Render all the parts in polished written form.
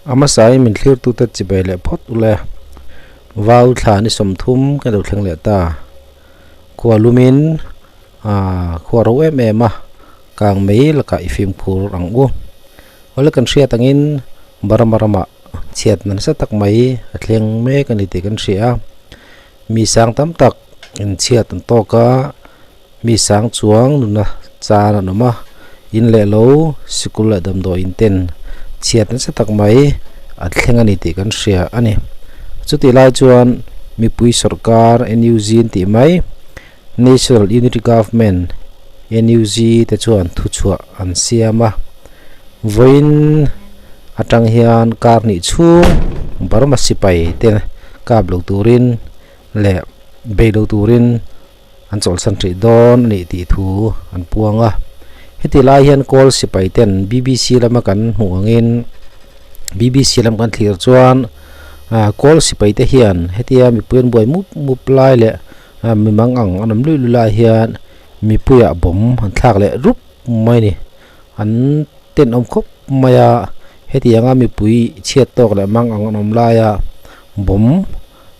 A hmasain min thlirtute chibai leh phawt ule. Vau thla ni 30 kan lo thleng leh ta. Khua lumin khua ro em em a, kang mai lakah i fimkhur ang u. Awle kan hriat angin Burma ramah chhiatna nasa tak mai a thleng mek a ni tih kan hria a. Mi sang tam tak in chhiat an tawk a, mi sang chuang nuna chan an awm a, in leh lo sikul leh damdawiin ten chhiat nasa tak mai a thleng a ni tih kan hria a ni. Chutih lai chuan mipui sawrkar NUG an tih mai National Unity Government, NUG, te chuan thuchhuah an siam a, vawiin atang hian kar hnih chhung Burma sipai te kap lo turin leh bei lo turin an chawlhsan theih dawn a nih tih thu an puang a. Heti lai hian kawl sipai ten BBC lama kan hmuh angin BBC lam kan thlir chuan kawl sipai te hian hetia mipui an buai mup mup lai leh mi mang ang an awm luih luih lai hian mipuiah bawm an thlak leh rup mai a ni. An tenawm khawp mai a, hetianga mipui chhiat tawk leh mang ang an awm laia bawm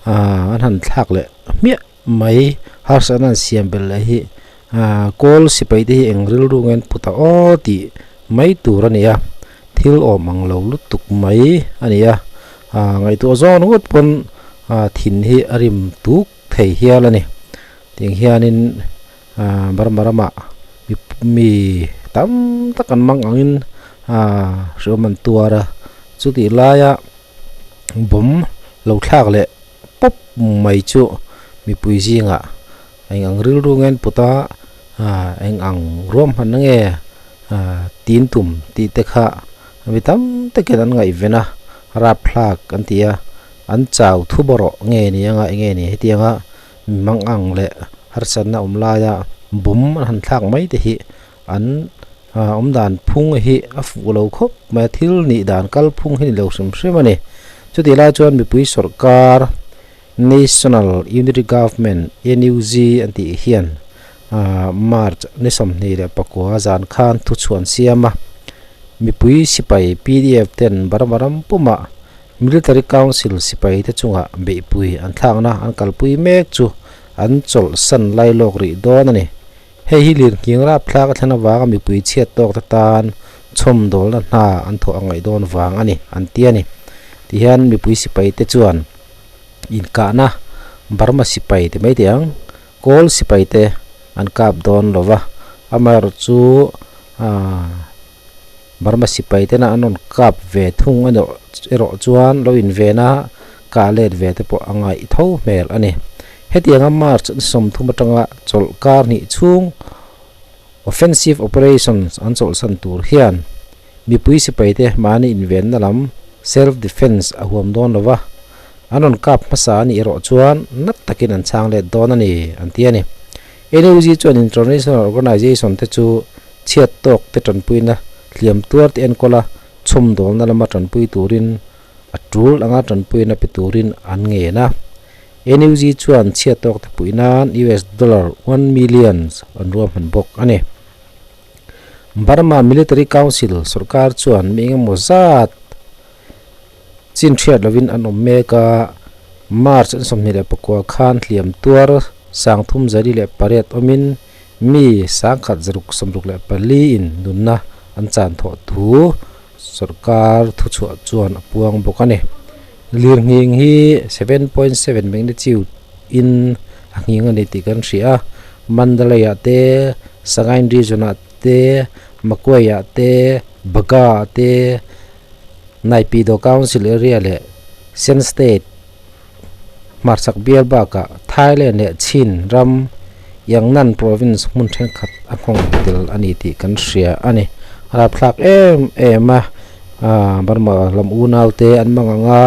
an han thlak leh hmiah mai harsatna an siam belh leh hi kawl sipai te hi eng rilru nge an put a aw tih mai tur a ni a, thil awm ang lo lutuk mai a ni a, ngaihtuah zawng ringawt pawn thin hi a rim tuk. thei hial a ni. Tiang hianin aaa Burma ramah mi tam tak an mang angin aaa hreawm an tuar a, chutih laia bawm lo thlak leh pawp mai chu mipui zingah eng ang rilru nge an put a, aaa eng ang ruahmanna nge aaa tin tum tih te kha mi tam takin an ngaihven a, rapthlak an ti a. An chau thu bawrh nge ni anga enge ni hetianga mang ang leh harsatna awm laia bawm an han thlak mai te hi an awm dan phung hi a fuh lo khawp mai a, thil nih dan kal phung hi ni lo hrim hrim a ni. Chutih lai chuan mipui sawrkar National Unity Government, NUG, an tih hian March ni 29 zan khan thuchhuah an siam a, mipui sipai pdf ten Burma ram pumah Military Council sipaite chunga beihpui an thlakna an kalpui mek chu an chawlhsan lailawk rih dawn a ni. Hei hi lirnghing rapthlak a thlen avanga mipui chhiat tawkte tan chhawmdawlna hna an thawh a ngaih dawn vang a ni, an ti a ni. Tihian mipui sipaite chuan inkahna Burma sipai ti mai teh ang, Kawl sipaite an kap dawn lo va, amaherawhchu aaa. Burma sipai tena an rawn kap ve thung a nih erawh chuan lo inven a kah let ve te pawh a ngaih tho hmel a ni. Hetianga March ni 30 atanga chawlh kar hnih chhung offensive operations an chawlhsan tur hian mipui sipai te mahni invenna lam self defence a huam dawn lo va, an rawn kap hmasa a nih erawh chuan nat takin an chhang let dawn a ni an ti a ni. NUG chuan international organization te chu Chhiat tawk te tanpuina hliam tuar te enkawl a, chhawmdawlna lama tanpui turin a tul anga tanpuina pe turin an ngen a. NUG chuan chhiat tawk te puih nan US dollar one millions an ruahman bawk a ni. Burma Military Council sorkar chuan mi engemaw zat chin hriat lovin an awm mek a, March an 29 khan hliam tuar 338 awmin Mi 1164 in nunna an chan thawh thu sorkar thuchhuah chuan a puang bawk a ni. Lirnghing hi 7.7 magnitude in a nghing a ni tih kan hria a, Mandalay ah te, Sagaing region ah te, Magway ah te, Baga ah te, Naypyidaw Council area leh Shan State Hmarchhak bial bakah Thailand leh Chin ram Yangnan province hmun thenkhat a nghawng tel a ni tih kan hria a ni. A rapthlak em em a, aaa Burma lam unau te an mang ang a,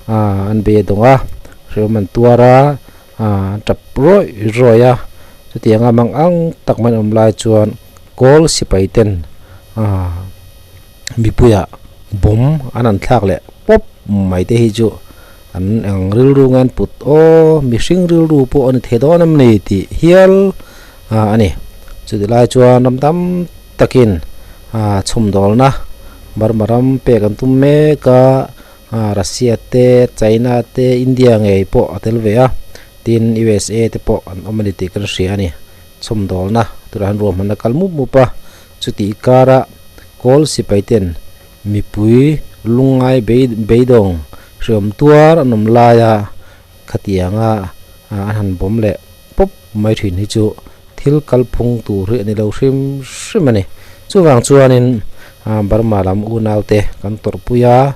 aaa an be dawng a, hreawm an tuar a, aaa an tap rawih rawih a, chutianga mang ang tak mai an awm lai chuan kawl sipai ten aaa mipuiah bawm an han thlak leh pawp mai te hi chu an eng rilru nge an put aw mihring rilru pawh a ni thei dawn em ni tih hial a ni chutih lai chuan ram tam takin chhawmdawlna Burma ram pek an tum mek a. Russia te, China te, India ngei pawh a tel ve a, tin USA te pawh an awm a ni tih kan hria a ni. Chhawmdawlna turah hian ruahmanna kal mup mup a, chutih kara kawl sipai ten mipui lungngai beidawng hreawm tuar an awm laia khatianga an han bawm leh pawp mai thin hi chu thil kalphung tur hi a ni lo hrim hrim a ni. Chuvang chuanin Burma lam unaute kan tawrhpui a,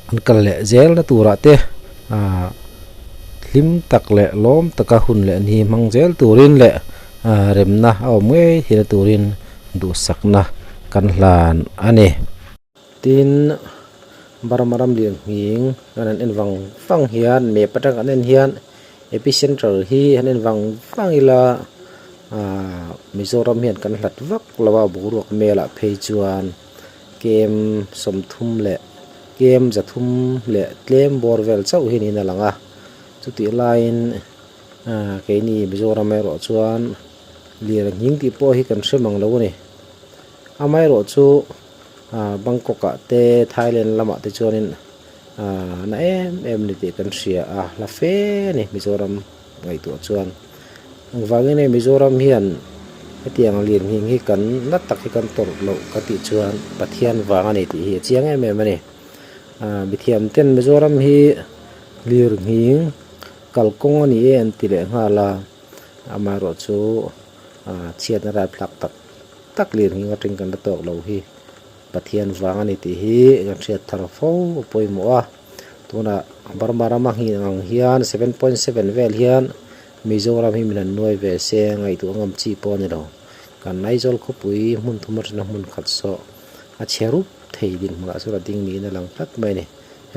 an kal leh zelna turah te hlim tak leh lawm taka hun leh ni hmang zel turin leh remna a awm ngei thina turin duhsakna kan hlan a ni. Tin, Burma ram lian nghing kan han en vang vang hian map atang kan en hian epicenter hi han en vang vang ila ahh Mizoram hian kan hlat vak lo a boruak melah phei chuan kem 30 leh kem 300 leh tlem bawr vel chauh hi niin a lang a chutih laiin ahh keini Mizoram erawh chuan lian nghing tih pawh hi kan hre mang lo a ni amaherawhchu. Ahh Bangkok ah te Thailand lamah te chuanin ahh na em em a ni tih kan hria a hla fe a ni Mizoram ngaihtuah chuan engvangin nge Mizoram hian hetiang lian nghing hi kan na tak hi kan tawrh loh ka tih chuan Pathian vang a ni tih hi a chiang em em a ni ahh mithiam ten Mizoram hi lir nghing kalkawng a ni e an ti leh nghal a amaherawh chu ahh chhiatna rapthlak tak. Tak lir nghing atang kan la tawk lo hi Pathian vang a ni tih hi kan hriat thar fo a pawimawh a. Tunah Burma rama nghing ang hian 7.7 vel hian Mizoram hi min han nuai ve se ngaihtuah ngam chi pawh a ni lo. Kan Aizawl khawpui hmun thum atana hmun khat sawh a chhe rup thei dinhmunah chuan a ding niin a lang tlat mai a ni.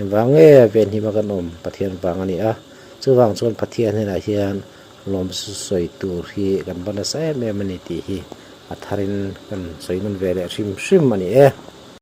Engvang nge venhima kan awm Pathian vang a ni a, chuvang chuan Pathian hnenah hian Lawm sawi tur hi kan va nasa em em a ni tih hi a tharin kan sawi nawn ve leh hrim hrim a ni e.